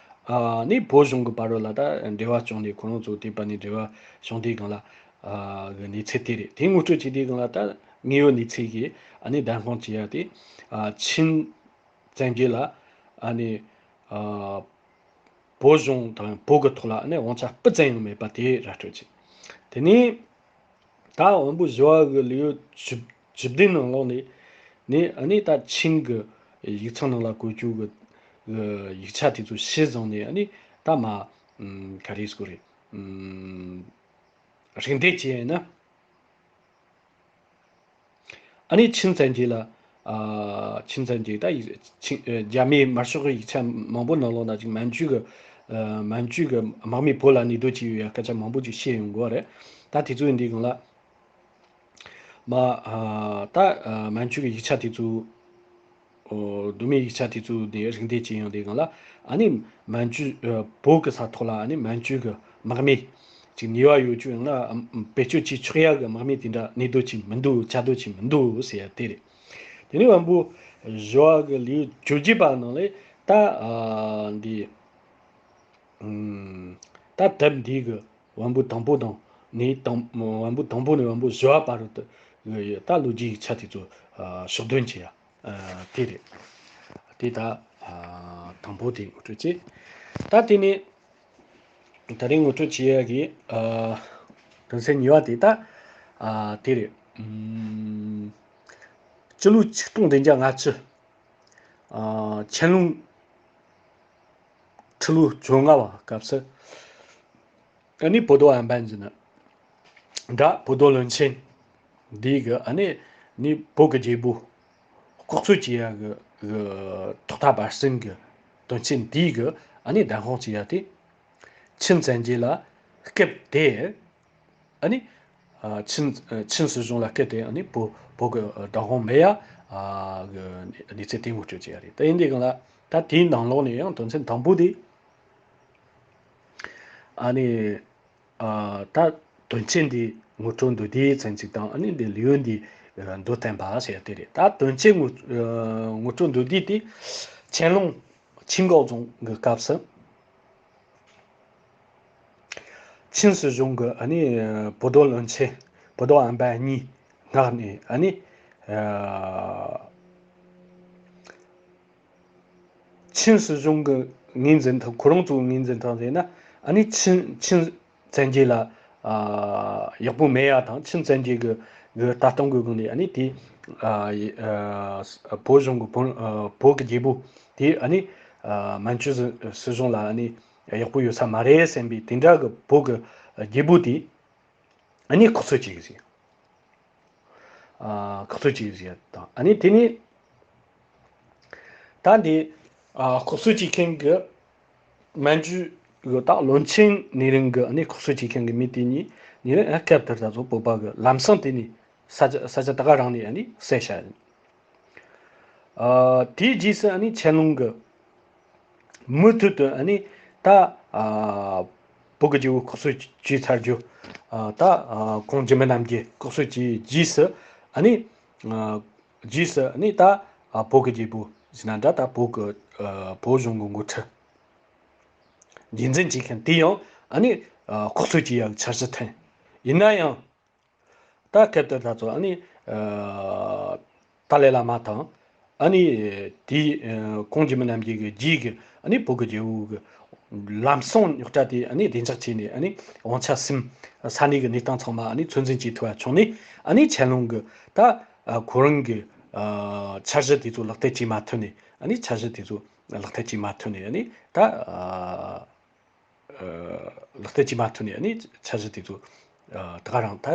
ཨ་ནི་བོད་གཞུང་གི་བར་རུ་ལ་ད་འབྲེལ་བ་བྱུང་ནས། ཁོ་རང་ཚོ་དེ་བར་ནས་འབྲེལ་བ་བྱུང་དུས་སྒང་ལ་ཨ་གི་གནས་ཚུལ་དེ་རེད། དེ་ངོ་སྤྲོད་བྱེད་དུས་སྒང་ལ་ད་དངོས་ཡོད་གནས་ཚུལ་གྱི་ཨ་ནི་བདེན་དཔང་བྱེད་ཡ་དེ་ཨ་ཆིན་བཙན་རྒྱལ་ལ་ཨ་ནི་ཨ་བོད་གཞུང་དང་བོད་ཀྱི་ཐོག་ལ་ཨ་ནི་དབང་ཆ་སྤུ་ཙམ་ཡང་མེད་པ་དེ་ར་སྤྲོད་བྱས། དེ་ནས་ད་དབང་པོ་བཞི་བ་གི་ལེའུ་བཅུ་བདུན་ནང་ལོགས་ནས་ནས་ཨ་ནི་ད་ཆིན་གི་ཡིག་ཚང་ནང་ལ་བཀོད་རྒྱུ་གི་གི་ཡིག་ཆ་དེ་ཚོ་ཕྱིར་བཟུང་ནས་ཨ་ནི་ད་མ་ཨམ་ག་རེ་ཟེར་དགོས་རེད། ཨམ་རིགས་འདེད་བྱས་ན། ཨ་ནི་ཆིན་བཙན་རྒྱལ་ལ་ཨ་ཆིན་བཙན་རྒྱལ་ད་ཡིག་ཆིན་ཨ་རྒྱ་མིའི་དམར་ཤོག་གི་ཡིག་ཆ་མང་པོ་ནང་ལོགས་ན་ཅིག་མན་ཇུ་གི་ཨ་མན་ཇུ་གི་དམག་མིས་བོད་ལ་གནས་སྡོད་བྱས་ཡོད་ཡ་སྐད་ཆ་མང་པོ་ཅིག་བཤད་ཡོང་གི་རེད། ད་དེ་ཚོ་ཡིན་དུས་སྒང་ལ་མ་ཨ་ད་ཨ་མན་ཇུ་གི་ཡིག་ཆ་དེ་ཚོ་ཨོ་གདོད་མའི་ཡིག་ཆ་དེ་ཚོ་ནས་རིགས་འདེད་བྱས་ཡོང་དུས་སྒང་ལ། ཨ་ནི་མན་ཇུ་ཨ་བོད་ཀྱི་ས་ཐོག་ལ་ཨ་ནི་མན་ཇུ་གི་དམག་མི་ཅིག་ནུས་པ་ཡོད་རྒྱུ་ཡང་ན་ཨམ་བེད་སྤྱོད་བྱེད་ཆོག་ཡ་གི་དམག་མི་དེ་འདྲ་གནས་སྡོད་ཅིག་མི་འདུག། བཅའ་སྡོད་ཅིག་མི་འདུག་ཟེར་ཡ་དེ་རེད། དེ་ནས་དབང་པོ་བཞི་བ་གི་ལེའུ་བཅོ་བརྒྱད་པ་ནང་ལས་ད་ཨ་འདི་ཨམ་ད་དེབ་འདི་གི་དབང་པོ་དང་པོ་དང་ནས་དང་དབང་པོ་དང་པོ་ནས་དབང་པོ་བཞི་བ་བར་དུ་གི་ད་ལོ་རྒྱུས་ཡིག་ཆ་དེ་ཚོ་ཨ་ཕྱོགས་སྡོམ་བྱེད་ཡ། ཨ་དེ་རེད། དེ་ད་ཨ་དང་པོ་དེ་ངོ་སྤྲོད་བྱས། ད་དེ་ནས་ད་རིང་ངོ་སྤྲོད་བྱེད་ཡ་གི་ཨ་དོན་ཚན་གཉིས་པ་དེ་ད་ཨ་དེ་རེད། ཨམ་སྤྱི་ལོ་ཆིག་སྟོང་བདུན་བརྒྱ་ལྔ་བཅུ་ཨ་ཆན་ལུང་ཁྲི་ལོ་བཅོ་ལྔ་བ་སྐབས་སུ། ཨ་ནི་博多安邦ཟེར་ན་འདྲ། 博多论剑འདི་གི་ཨ་ནི་ནི་བོད་ཀྱི་རྒྱལ་པོ་ལྐོག་གསོད་བྱེད་ཡ་གི་གི་ཐོག་མཐའ་བར་གསུམ་གི་དོན་ཆེན་འདི་གི་ཨ་ནི་བདག་དབང་བྱེད་ཡ་དེ་ཆིན་བཙན་རྒྱལ་ལ་སྐབས་དེ་ཨ་ནི་ཨ་ཆིན་ཨ་ཆིན་སྲིད་གཞུང་ལ་སྐབས་དེ་ཨ་ནི་བོད་བོད་ཀྱི་བདག་དབང་མེད་ཡ་ཨ་གི་གནས་ཚུལ་དེ་ངོ་སྤྲོད་བྱེད་ཡ་རེད། ད་ཡིན་དུས་སྒང་ལ་ད་དེའི་ནང་ལོགས་ནས་ཡང་དོན་ཚན་དང་པོ་དེ། ཨ་ནི་ཨ་ད་དོན་ཆེན་འདི་ངོ་སྤྲོད་མདོར་བསྡུས་ཙམ་ཅིག་དང་། ཨ་ནི་འདི་ལེའུ་འདི་མདོ་བསྟན་པ་ཟེར་ཡ་དེ་རེད། ད་དོན་ཆེན་ངོ་ཨ་ངོ་སྤྲོད་མདོར་བསྡུས་དེ་ཆན་ལུང་ ཆིང་ཀའོ་ཙུང་གི་སྐབས་སུ། ཆིན་སྲིད་གཞུང་གི་ཨ་ནི་བོད་རྡོ་བློན་ཆེན་བོད་རྡོ་ཨམ་པ་གཉིས་མངགས་ནས་ཨ་ནི། ཆིན་སྲིད་གཞུང་གི་ངོས་འཛིན་སྟངས། ཁོ་རང་ཚོའི་ངོས་འཛིན་སྟངས་ཟེར་ན། ཨ་ནི་ཆིན་ཆིན་བཙན་རྒྱལ་ལ་ཨ་ཡག་པོ་མེད་ཡ་དང་། ཆིན་བཙན་རྒྱལ་གི་གི་ལྟ་སྟངས་གི་སྒང་ནས་ཨ་ནི་དེ་ཨ་ཨ་བོད་གཞུང་གི་བོད་ཨ་བོད་གི་རྒྱལ་པོ་དེ་ཨ་ནི་ཨ་མན་ཇུ་སྲིད་གཞུང་ལ་ཨ་ནི་ཡག་པོ་ཡོད་ས་མ་རེད་བསམ་པའི་དེ་འདྲ་གི་བོད་གི་རྒྱལ་པོ་དེ་ཨ་ནི་ཁོག་གསོད་བྱེད་གི་ཟེར། ཨ་ཁོག་གསོད་བྱས་ཟེར་དང་། ཨ་ནི་དེ་ནི་ད་འདི་ཨ་ཁོག་གསོད་བྱེད་མཁན་གྱི་མན་ཇུ་གི་ད་བློན་ཆེན་ནས་རིང་གི་ཨ་ནི་ཁོག་གསོད་བྱེད་མཁན་གྱི་མི་དེ་གཉིས་ནས་རིང་ཨ་སྐབས་དེར་ད་ཚོ་བོད་པ་གི་ལམ་སང་དེ་ནི་ས་ཆ་ས་ཆ་ད་ག་རང་ནས་ཨ་ནི་བསད་བཞག་ཡིན། ཨ་དེའི་རྗེས་སུ་ཨ་ནི་ཆན་ལུང་གི་མུ་མཐུད་དུ་ཨ་ནི་ད་ཨ་བོད་ཀྱི་རྒྱལ་པོ་ཁོག་གསོད་བྱས་ཚར་རྒྱུ། ཨ་ད་ཨ་ཁོང་འཇིགས་མེད་རྣམ་རྒྱལ་ཁོག་གསོད་བྱས་རྗེས་སུ་ཨ་ནི་ཨ་རྗེས་སུ་ཨ་ནི་ད་ཨ་བོད་ཀྱི་རྒྱལ་པོ་ཟེར་ན་འདྲ། ད་བོད་ཀྱི་ཨ་བོད་གཞུང་གི་འགོ་ཁྲིད་རྒྱུན་འཛིན་བྱེད་མཁན་དེ་ཡང་ཨ་ནི་ཨ་ཁོག་གསོད་བྱས་ཡག་འཆར་གཞི་འཐེན། ཡིན་ན་ཡང་། ད་སྐབས་དེར་ད་ཚོ་ཨ་ནི་ཨ་ཏཱ་ལའི་བླ་མ་དང་། ཨ་ནི་དེའི་ཨ་ཁོང་འཇིགས་མེད་རྣམ་རྒྱལ་གྱི་རྗེས་ཀྱི་ཨ་ནི་བོད་ཀྱི་རྒྱལ་པོ་གི་ལམ་སང་རྙོག་དྲ་དེ་ཨ་ནི་བདེ་འཇགས་བྱས་ནས། ཨ་ནི་དབང་ཆ་ཟིན། ས་གནས་ཀྱི་གནས་སྟངས་ཚང་མ་ཨ་ནི་ཚོད་འཛིན་བྱེད་ཐུབ་པ་བྱུང་ནས། ཨ་ནི་ཆན་ལུང་གི་ད་ཨ་ཁོ་རང་གི་ཨ་འཆར་གཞི་དེ་ཚོ་ལག་བསྟར་བྱེད་མ་ཐུབ་ནས། ཨ་ནི་འཆར་གཞི་དེ་ཚོ་ལག་བསྟར་བྱེད་མ་ཐུབ་ནས། ཨ་ནི་ད་ཨ། ལག་བསྟར་བྱེད་མ་ཐུབ་ནས་ཨ་ནི་འཆར་གཞི་དེ་ཚོ་ད་ག་རང་ད་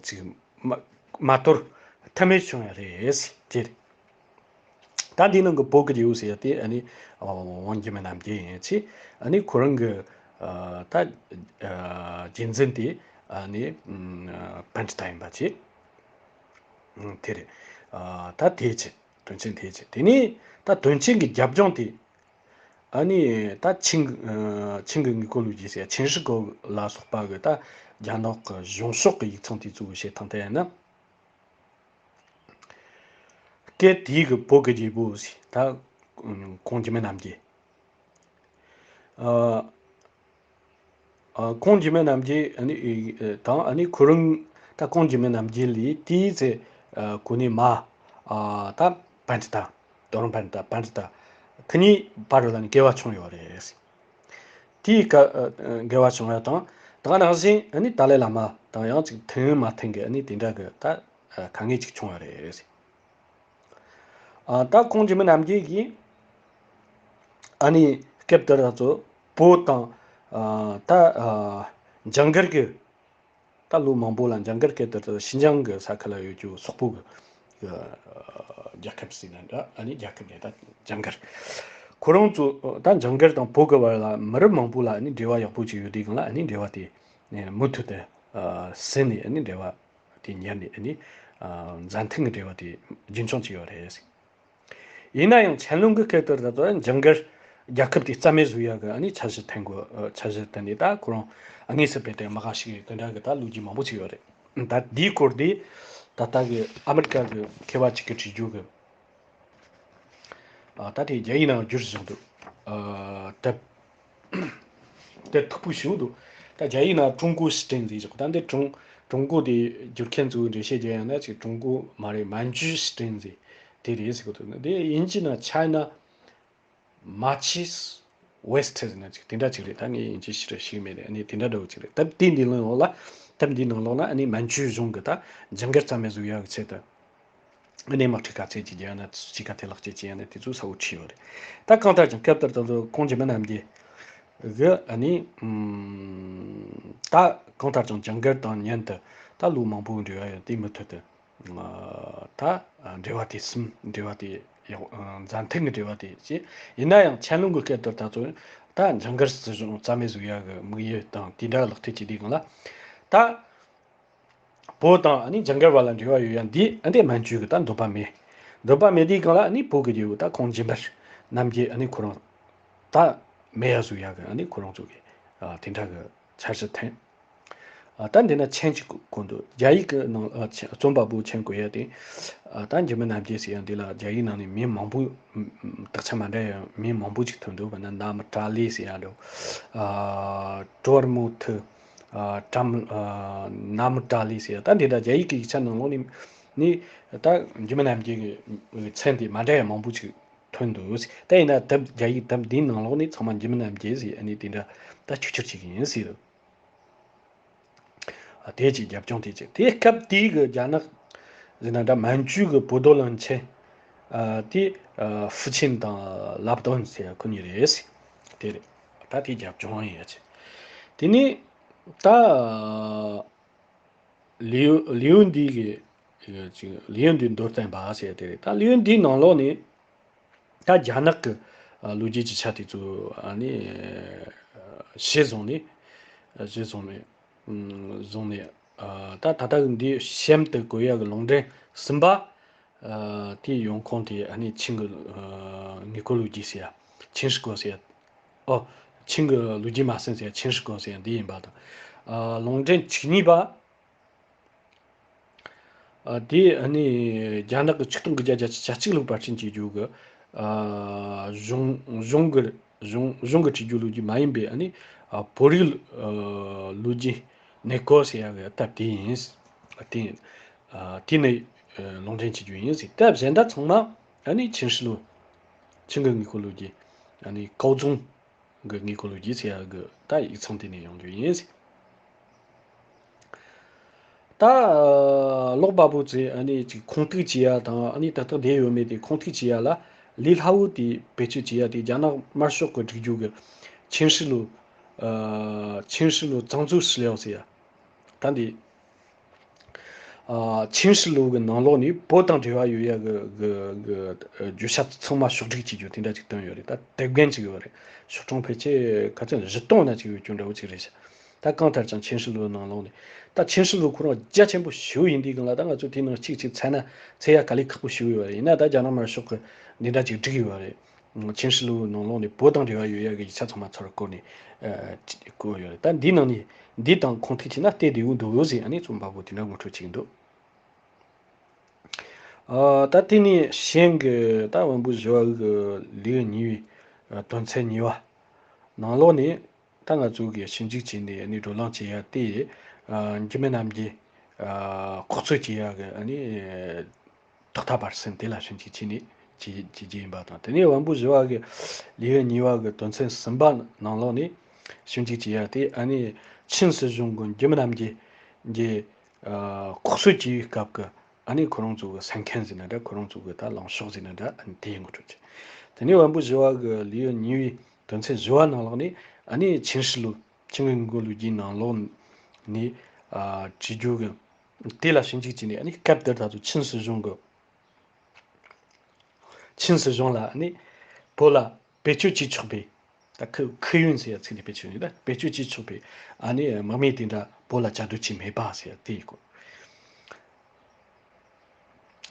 ཅིག་མ་མ་དོར་ཐབས་མེད་བྱུང་ཡ་རེད་ཟེར། ད་འདིའི་ནང་གི་བོད་ཀྱི་རྒྱལ་པོ་ཟེར་ཡ་དེ་ཨ་ནི་ཝང་འཇིགས་མེད་རྣམ་རྒྱལ་ཡིན་ཚེ། ཨ་ནི་ཁོ་རང་གི་ད་རྒྱུན་འཛིན་དེ་ཨ་ནི་པཎྜི་ཏ་ཡིན་པ་བྱས། དེ་རེད། ད་དེ་བྱས། དོན་ཆེན་དེ་བྱས། དེ་ནས་ད་དོན་ཆེན་གྱི་རྒྱབ་ལྗོངས་དེ། ཨ་ནི་ད་ཆིང་ཨ་ཆིང་གི་དངུལ་རྐང་ལོ་རྒྱུས་ཟེར་ཡ་ཆིན་ཧྲི་ཀོ་ལ་སོགས་པ་གི་ད་རྒྱ་ནག་གི་གཞུང་ཕྱོགས་ཀྱི་ཡིག་ཚང་དེ་ཚོ་གི་བཤད་སྟངས་དེ་ཡིན་ན། སྐད་དེའི་གི་བོད་ཀྱི་རྒྱལ་པོ་ཟེར་ད་ཁོང་འཇིགས་མེད་རྣམ་རྒྱལ། ཨ་ཨ་ཁོང་འཇིགས་མེད་རྣམ་རྒྱལ་ཨ་ནི་ཨེ་དང་། ཨ་ནི་ཁོ་རང་ད་ཁོང་འཇིགས་མེད་རྣམ་རྒྱལ་ལས་དེའི་ཚེ་ཨ་གོ་གནས་མ་ཨ་ད་པཎྜི་ཏ། རྡོ་རིང་པཎྜི་ཏ། པཎྜི་ཏ་ཁོ་གཉིས་བར་ལ་ནི་འགལ་བ་བྱུང་ཡོད་རེད། དེའི་སྐབས་ཨ་འགལ་བ་བྱུང་ཡ་དང་། ད་ག་ནང་བཞིན་ཨ་ནི་ཏཱ་ལའི་བླ་མ་དང་ཡང་ཅིག་མཐུན་མ་མཐུན་གི་ཨ་ནི་དེ་འདྲ་གི་ད་ཨ་དཀའ་ངལ་ཅིག་བྱུང་ཡོད་རེད། ཨ་ད་ཁོང་འཇིགས་མེད་རྣམ་རྒྱལ་གྱིས་ཨ་ནི་སྐབས་དེར་ད་ཚོ་བོད་དང་ཨ་ད་ཨ་ཇུང་གར་གྱི་ད་ལོ་མང་པོ་ལ་ཇུང་གར་སྐབས་དེར་ད་ཤིན་ཅང་གི་ས་ཁུལ་ལ་ཡོད་རྒྱུ་སོག་པོ་གི་གི་རྒྱལ་ཁབ་ཟེར་ན་འདྲ། ཨ་ནི་རྒྱལ་ཁབ་ནས་ད་ཇུང་གར། ཁོ་རང་ཚོ་ད་ཇུང་གར་དང་བོད་ཀྱི་བར་ལ་མི་རབས་མང་པོ་ལ་ཨ་ནི་འབྲེལ་བ་ཡག་པོ་ཅིག་ཡོད་དུས་སྒང་ལ་ཨ་ནི་འབྲེལ་བ་དེ་མུ་མཐུད་དུ་ཟིན་ནས། ཨ་ནི་འབྲེལ་བ་དེ་ཉར་ནས། ཨ་ནི་མཛའ་མཐུན་གྱི་འབྲེལ་བ་དེ་རྒྱུན་འཁྱོངས་བྱས་ཡོད་རེད། ཡིན་ན་ཡང་ཆན་ལུང་གི་སྐབས་དེར་ད་ལྟ་ཇུང་གར་རྒྱལ་ཁབ་དེ་རྩ་མེད་བཟོ་ཡག་གི་ཨ་ནི་འཆར་གཞི་འཐེན་དགོས། འཆར་གཞི་འཐེན་ནས་ད་ཁོ་རང་དངོས་སུ་ཕེབས་ཏེ་མ་ག་ཞིག་དེ་འདྲ་གི་ད་ལོ་རྒྱུས་མང་པོ་ཅིག་ཡོད་རེད། ད་དེའི་སྐོར་དེ་ད་ལྟ་གི་ཨ་མི་རི་ཀ་གི་མཁས་པ་ཅིག་གིས་བྲིས་རྒྱུ་གི། ཨ་ད་དེ་རྒྱ་ཡིག་ནང་བསྒྱུར་བཞག་འདུག་ཨ་དེབ་དེབ་མཐུག་པོ་ཞིག་འདུག་ད་རྒྱ་ཡིག་ནང་ཀྲུང་གོ་ཕྱི་དྲན་ཟེར་བཞག་ད་འདི་ཀྲུང་ཀྲུང་གོ་དེ་བསྒྱུར་མཁན་ཚོའི་འགྲེལ་བཤད་རྒྱག་ཡང་ན་ཅིག་ཀྲུང་གོ་མ་རེད། མན་ཇུའི་ཕྱི་དྲན་ཟེར་དེ་རེད་ཟེར་གི་འདུག་དེ་དབྱིན་ཇི་ནང་China Marches West ཟེར་ན་ཅིག་དེ་འདྲ་ཅིག་རེད། ད་ངས་དབྱིན་ཇི་ཞེ་དྲག་ཤེས་མེད་རེད། ཨ་ནི་དེ་འདྲ་འདྲ་བོ་ཅིག་རེད། ད་དེ་འདི་ནང་ལོགས་ལ། ད་འདི་ནང་ལོགས་ན་ཨ་ནི་མན་ཇུའི་གཞུང་གི་ད་ཇུང་གར་རྩ་མེད་བཟོ་ཡག་གི་ཆེད་དུ། ཨ་ནི་དམག་འཁྲུག་ག་ཚད་ཅིག་རྒྱག་ན་ཅི་ག་ཐད་ལག་ཆད་ཅིག་ཡང་ན་དེ་ཚོ་གསལ་བོ་བྲིས་ཡོད་རེད། ད་གང་ལྟར་ཀྱང་སྐབས་དེར་ད་ཚོ་ཁོང་འཇིགས་མེད་རྣམ་རྒྱལ་གི་ཨ་ནི་ཨམ་ད་གང་ལྟར་ཀྱང་ཇུང་གར་དང་མཉམ་དུ་ད་ལོ་མང་པོའི་འབྲེལ་བ་ཡོད། དེ་མུ་མཐུད་དུ་ཨ་ད་འབྲེལ་བ་དེ་ཟིན། འབྲེལ་བ་དེ་ཡག་ཨ་མཛའ་མཐུན་གྱི་འབྲེལ་བ་དེ་བྱས། ཡིན་ན་ཡང་ཆན་ལུང་གི་སྐབས་དེར་ད་ཚོ་ད་ཇུང་གར་སྲིད་གཞུང་རྩ་མེད་བཟོ་ཡག་གི་དམིགས་ཡུལ་དང་དེ་འདྲ་ལག་བསྟར་བྱེད་དུས་སྒང་ལ། ད་བོད་དང་ཨ་ནི་ཇུང་གར་བར་ལ་འབྲེལ་བ་ཡོད་ཡ་འདི་ཨ་ནི་མན་ཇུ་གི་ད་འདོད་པ་མེད། འདོད་པ་མེད་དུས་སྒང་ལ་ཨ་ནི་བོད་ཀྱི་རྒྱལ་པོ་ད་ཁོང་འཇིགས་མེད་རྣམ་རྒྱལ་ཨ་ནི་ཁོ་རང་ད་མེད་ཡ་བཟོ་ཡ་གི་ཨ་ནི་ཁོ་རང་ཚོ་གི་ཨ་དེ་འདྲ་གི་འཆར་གཞི་འཐེན། ཨ། ད་འདི་ན་མཆན་ཅིག་བཀོད་འདུག་རྒྱ་ཡིག་གི་ནང་ཨ་མཆན་རྩོམ་པ་པོ་མཆན་བཀོད་ཡ་དེ། ཨ། ད་འཇིགས་མེད་རྣམ་རྒྱལ་ཟེར་ཡ་འདི་ལ་རྒྱ་ཡིག་ནང་ནས་མིང་མང་པོ། ཨ། དག་ཆ་མ་འདྲ་ཡ་མིང་མང་པོ་ཅིག་ཐོན་འདུག་བ་ན་ན་མི་ཏྲ་ལི་ཟེར་ཡ་འདུག་ཨ། ཀྲོར་མུ་ཐི། ཨ། ཀྲམ། ཨ། ན་མི་ཏྲ་ལི་ཟེར་ཡ། ད་འདི་འདྲ་རྒྱ་ཡིག་གི་ཡིག་ཆ་ནང་ལོགས་ནས་ནི་ད་འཇིགས་མེད་རྣམ་རྒྱལ་གྱི་མཚན་དེ་མ་འདྲ་ཡ་མང་པོ་ཅིག་ཐོན་འདུག་ད་ཡིན་ན་དེབ་རྒྱ་ཡིག་དེབ་འདིའི་ནང་ལོགས་ནས་ཚང་མ་འཇིགས་མེད་རྣམ་རྒྱལ་ཟེར་ཡ་ནི་དེ་འདྲ་ད་ཆུ་ཆུར་ཅིག་ཡིན་ཟེར། ཨ། དེ་གཅིག་རྒྱབ་ལྗོངས་དེ་གཅིག་དེ་སྐབས་དེའི་གི་རྒྱ་ནག་ཟེར་ན་འདྲ་མན་ཇུའི་གི་བོད་དོ་བློན་ཆེན། ཨ། དེ། ཨ། ཧྥུ་ཆིན་དང་ལབ་ཏོན་ཟེར་ཁོ་གཉིས་རེད། དེ་རེད། ད་དེ་རྒྱབ་ལྗོངས་ཡིན་ཡ་ཆེ། དེ་ནས་ད་ལིའུ་ལིའུ་འདི་གི་ཅིག་ལིའུ་འདི་མདོར་བསྟན་པ་ཟེར་དེ་རེད། ད་ལིའུ་འདིའི་ནང་ལོགས་ནས། ད་རྒྱ་ནག་གི་ཨ་ལོ་རྒྱུས་ཀྱི་ཆ་དེ་ཚོ་ཨ་ནི་གཞི་བཟུང་ནས། གཞི་བཟུང་ནས། ཨུམ། བཟུང་ནས། ཨ། ད་ད་ལྟ་གི་འདི་གཤམ་དུ་བཀོད་ཡ་གི་ལུང་འདྲེན་གསུམ་པ། ཨ། དེའི་ཡོང་ཁུངས་དེ་ཨ་ནི་ཆིང་གི་ཨ་དངོས་པོ་ལོ་རྒྱུས་ཟེར་ཡ། ཆིང་ཧྲི་གོ་ཟེར་ཡ། ཨོ། ཆིང་གི་ལོ་རྒྱུས་མ་ཟིན་ཟེར་ཡ་ཆིང་ཧྲི་གོ་ཟེར་ཡ་འདི་ཡིན་པ་དང་། ཨ། ལུང་འདྲེན་བཅུ་གཉིས་པ། ཨ། དེ་ཨ་ནི་རྒྱ་ནག་གི་ཆིག་སྟོང་དགུ་བརྒྱ་བརྒྱད་ཅུ་གྱ་གཅིག་ལོའི་བར་ཆད་ཀྱི་རྒྱུད་ཀྱི། ཨ། གཞུང་གཞུང་གི་གཞུང་གཞུང་གི་བྲིས་རྒྱུད་ལོ་རྒྱུས་མ་ཡིན་པའི་ཨ་ནི། ཨ། བོད་རིགས། ཨ། ལོ་རྒྱུས་གནས་སྐོར་ཟེར་ཡ་གི་དེབ་དེ་ཡིན། དེ་ཡིན། ཨ། དེ་ནས། ཨ། ལུང་འདྲེན་བྱེད་རྒྱུ་ཡིན་ཟེར། དེབ་གཞན་དག་ཚང་མ་ཨ་ནི་ཆིང་ཧྲི་ལོ། ཆིང་གི་དངོས་པོ་ལོ་རྒྱུས། ཨ་ནི་ཀའོ་ཙུང་གི་དངོས་པོ་ལོ་རྒྱུས་ཟེར་ཡ་གི་ད་ཡིག་ཚང་དེ་ནས་ཡོང་རྒྱུ་ཡིན། ད་ཀློག་པ་པོ་ཚོས་ཨ་ནི་ཅིག་ཁུངས་གཏུགས་བྱེད་ཡ་དང་ཨ་ནི་ད་ལྟ་བསྡད་ཡོད་མེད་དེ་ཁུངས་གཏུགས་བྱེད་ཡ་ལ། ལི་ལྷ་བུ་དེ་བེད་སྤྱོད་བྱེད་ཡ་དེ་རྒྱ་ནག་དམར་ཤོག་གི་སྒྲིག་འཇུག་གི་ཆིང་ཧྲི་ལོ། ཨ། ཆིང་ཧྲི་ལོ་ཙང་ཙུའུ་ཧྲི་ལིའོ་ཟེར་ཡ། ད་འདི། ཨ། ཆིང་ཧྲི་ལོ་གི་ནང་ལོགས་ནས་བོད་དང་འབྲེལ་བ་ཡོད་ཡ་གི་གི་གི་བརྗོད་བྱ་ཚང་མ་ཕྱོགས་སྒྲིག་བྱེད་རྒྱུ་དེ་འདྲ་ཅིག་བཏོན་ཡོད་རེད། ད་དེབ་རྒན་ཅིག་ཡོད་རེད། ཤོག་གྲངས་ཕལ་ཆེར་ག་ཚོད་བཞི་སྟོང་ན་ཅིག་ཡོད་རྒྱུ་འདྲ་བོ་ཅིག་རེད་ཤག་ད་གང་ལྟར་ཀྱང་ཆིང་ཧྲི་ལོའི་ནང་ལོགས་ནས། ད་ཆིང་ཧྲི་ལོ་ཁོ་རང་རྒྱ་ཆེན་པོ་ཞེ་པོ་ཡིན་དུས་སྒང་ལ། ད་ང་ཚོ་དེའི་ནང་གཅིག་གཅིག་འཚོལ་ན་འཚོལ་ཡ་དཀའ་ལས་ཁག་པོ་ཞེ་པོ་ཡོད་རེད། ཡིན་ན་ད་རྒྱ་ནག་དམར་ཤོག་གི་འདི་འདྲ་ཅིག་བསྒྲིགས་ཡོད་རེད། ཆིང་ཧྲི་ལོའི་ནང་ལོགས་ནས་བོད་དང་འབྲེལ་བ་ཡོད་ཡ་གི་ཡིག་ཆ་ཚང་མ་ཚུར་བཀོད་ནས། ཨ། བཀོད་ཡོད་རེད། ད་འདིའི་ནང་ནས་འདི་དང་ཁུངས་གཏུགས་བྱས་ན་བལྟས་བདེ་པོ་འདུག་ཟེར་ཨ་ནི་རྩོམ་པ་པོ་དེ་འདྲ་ངོ་སྤྲོད་བྱེད་ཀྱི་འདུག་ཨ། ད་དེ་ནས་གཞན་གྱི་ད་བོན་པོ་བཞི་བ་གི་ལེའུ་གཉིས་པའི་དོན་ཚན་གཉིས་པ་ནང་ལོགས་ནས། ད་ང་ཚོ་གིས་ཞིབ་འཇུག་བྱས་ནས་ཨ་ནི་བགྲོ་གླེང་བྱེད་ཡ་དེ། ཨ། འཇིགས་མེད་རྣམ་རྒྱལ། ཨ། ལྐོག་གསོད་བྱེད་ཡ་གི་ཨ་ནི་ཐོག་མཐའ་བར་གསུམ་དེ་ལ་ཞིབ་འཇུག་བྱས་ནས་བྱེད་བྱེད་རྒྱུ་ཡིན་པ་དང་། དེ་ནས་བོན་པོ་བཞི་བ་གི་ལེའུ་གཉིས་པ་གི་དོན་ཚན་གསུམ་པ་ནང་ལོགས་ནས་ཞིབ་འཇུག་བྱེད་ཡ་དེ་ཨ་ནི་ཆིན་སྲིད་གཞུང་གི་འཇིགས་མེད་རྣམ་རྒྱལ་གྱི། ཨ། ལྐོག་གསོད་བྱེད་པའི་སྐབས་ཀྱི་ཨ་ནི་ཁོ་རང་ཚོ་གི་སེམས་ཁམས་ཟེར་ན་འདྲ། ཁོ་རང་ཚོ་གི་ད་ལངས་ཕྱོགས་ཟེར་ན་འདྲ། ཨ་ནི་དེ་ངོ་སྤྲོད་བྱས། དེ་ནས་བོན་པོ་བཞི་བ་གི་ལེའུ་གཉིས་པའི་དོན་ཚན་བཞི་བ་ནང་ལོགས་ནས་ཨ་ནི་ཆིང་ཧྲི་ལོ། ཆིང་གི་དངོས་པོ་ལོ་རྒྱུས་ནང་ལོགས་ནས། ཨ། བྲིས་རྒྱུ་གི་དེ་ལ་ཞིབ་འཇུག་བྱས་ནས། ཨ་ནི་སྐབས་དེར་ད་དུང་ཆིན་སྲིད་གཞུང་གི། ཆིན་སྲིད་གཞུང་ལ་ཨ་ནི་བོད་ལ་བེད་སྤྱོད་བྱེད་ཆོག་པའི། ད་ཁུ་ཁུ་ཡུན་ཟེར་ཡ་ཚིག་དེ་བེད་སྤྱོད་ཡོད་ད། བེད་སྤྱོད་བྱེད་ཆོག་པའི་ཨ་ནི་དམག་མི་དེ་འདྲ་བོད་ལ་བཅའ་སྡོད་བྱས་མེད་པ་ཟེར་ཡ་དེ་ཡིན་གོ།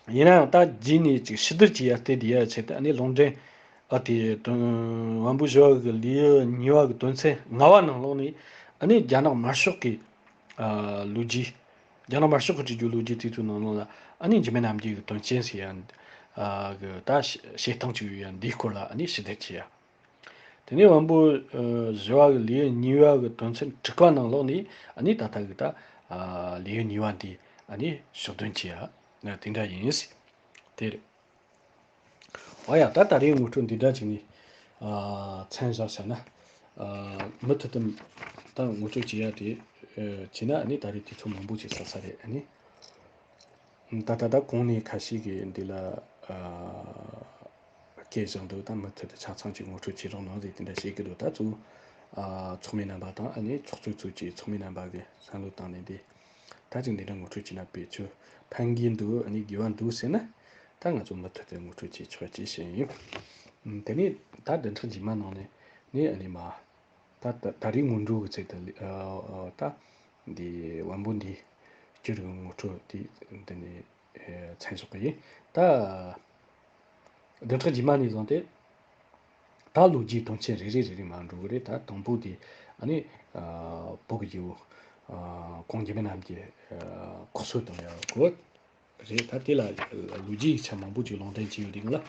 ཡིན་ནའང་ད་རྗེས་ནས་ཅིག་ཕྱི་བསྡུར་བྱེད་ཡ་དེ། དེ་ཡ་ཆེད་དུ་ཨ་ནི་ལུང་འདྲེན། ཨ། དེ་དོན་བོན་པོ་བཞི་བ་གི་ལེའུ་གཉིས་པ་གི་དོན་ཚན་ལྔ་པ་ནང་ལོགས་ནས་ཨ་ནི་རྒྱ་ནག་དམར་ཤོག་གི། ཨ། ལོ་རྒྱུས། རྒྱ་ནག་དམར་ཤོག་གི་བྲིས་རྒྱུ་ལོ་རྒྱུས་དེ་ཚོའི་ནང་ལོགས་ལ་ཨ་ནི་འཇིགས་མེད་རྣམ་རྒྱལ་གྱི་དོན་རྐྱེན་ཟེར་ཡ། ཨ། གི་ད་བཤད་སྟངས་ཅིག་ཡོད་ཡ། འདིའི་སྐོར་ལ་ཨ་ནི་ཞིབ་བསྡུར་བྱེད་ཡ། དེ་ནས་བོན་པོ། ཨ། བཞི་བ་གི་ལེའུ་གཉིས་པ་གི་དོན་ཚན་དྲུག་པ་ནང་ལོགས་ནས་ཨ་ནི་ད་ལྟ་གི་ད། ཨ། ལེའུ་གཉིས་པ་འདི་ཨ་ནི་ཕྱོགས་སྟོན་བྱེད་ཡ་དེ་འདྲ་ཡིན། དེ་རེད། འོ་ཡ། ད་ད་རེས་ངོ་སྤྲོད་འདི་འདྲ་བྱས་ནས། ཨ། མཚམས་བཞག་བྱས་ན། ཨ། མུ་མཐུད་དུ་ད་ངོ་སྤྲོད་བྱེད་ཡ་དེ། ཨ། བྱས་ན་ཨ་ནི་ད་རེས་དུས་ཚོད་མང་པོ་ཅིག་ཟ་ས་རེད། ཨ་ནི་ད་ད་ད་གོང་ནས་ཁ་ཤས་ཀྱིས་འདི་ལ། ཨ། སྐད་བཞག་འདུག་ད་མུ་མཐུད་དུ་ཆ་ཚང་ཅིག་ངོ་སྤྲོད་བྱེད་རོགས་གནང་ཟེར་དེ་འདྲ་བཤད་ཀྱི་འདུག་ད་གཙོ་བོ། ཨ། ཚོགས་མི་རྣམ་པ་དང་ཨ་ནི་ཚོགས་གཙོས་གཙོས་ཀྱི་ཚོགས་མི་རྣམ་པ་གིས་བསམ་བློ་བཏང་ནས་འདི། ད་ཅིག་འདི་འདྲ་ངོ་སྤྲོད་བྱས་ན་བེད་སྤྱོད་ཕན་གྱི་འདུག་ཨ་ནི་དགེ་བ་འདུག་ཟེར་ན། ད་ང་ཚོ་མུ་མཐུད་དུ་ངོ་སྤྲོད་བྱེད་ཆོག་ཅེས་བཤད་ཡིན། ཨ། དེ་ནས་ད་བདུན་ཕྲག་རྗེས་མ་ནང་ནས་ནི་ཨ་ནི་མ། ད་ད་ད་རེས་སྔོན་འགྲོ་གི་ཚིག་དེ། ཨ། ད་འདི་བོན་པོ་འདི་སྐྱུར་གི་ངོ་སྤྲོད་དེ་འདི་ནས། ཨ། མཚམས་འཇོག་གི་ཡིན། ད་བདུན་ཕྲག་རྗེས་མ་ནས་བཟུང་སྟེ་ད་ལོ་རྒྱུས་དོན་ཆེན་རེ་རེ་རེ་རེ་མར་འགྲོ་གི་རེད། ད་དང་པོ་དེ་ཨ་ནི། ཨ། བོད་ཀྱི་རྒྱལ་པོ། ཨ་གོང་རྒྱུན་མི་རྣམས་ཀྱིས་ཨ་ཁོ་ཚོ་དང་ཡང་གོ་རེད། ད་དེ་ལ་ལོ་རྒྱུས་ཡིག་ཆ་མང་པོ་ཅིག་ལུང་འདྲེན་བྱས་ཡོད་དེ་གང་ལ།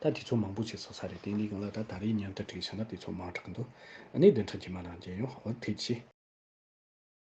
ད་དེ་ཚོ་མང་པོ་ཞིག་གསུངས་ས་རེད། དེ་འདི་གང་ལ་ད་ད་རེས་མཉམ་དུ་བྲིས་བྱས་ན་དེ་ཚོ་མང་དྲགས་འདུག་ཨ་ནི་བདུན་ཕྲག་རྗེས་མ་ནང་མཇལ་ཡོང་། འོ་ཐུགས་རྗེ་ཆེ།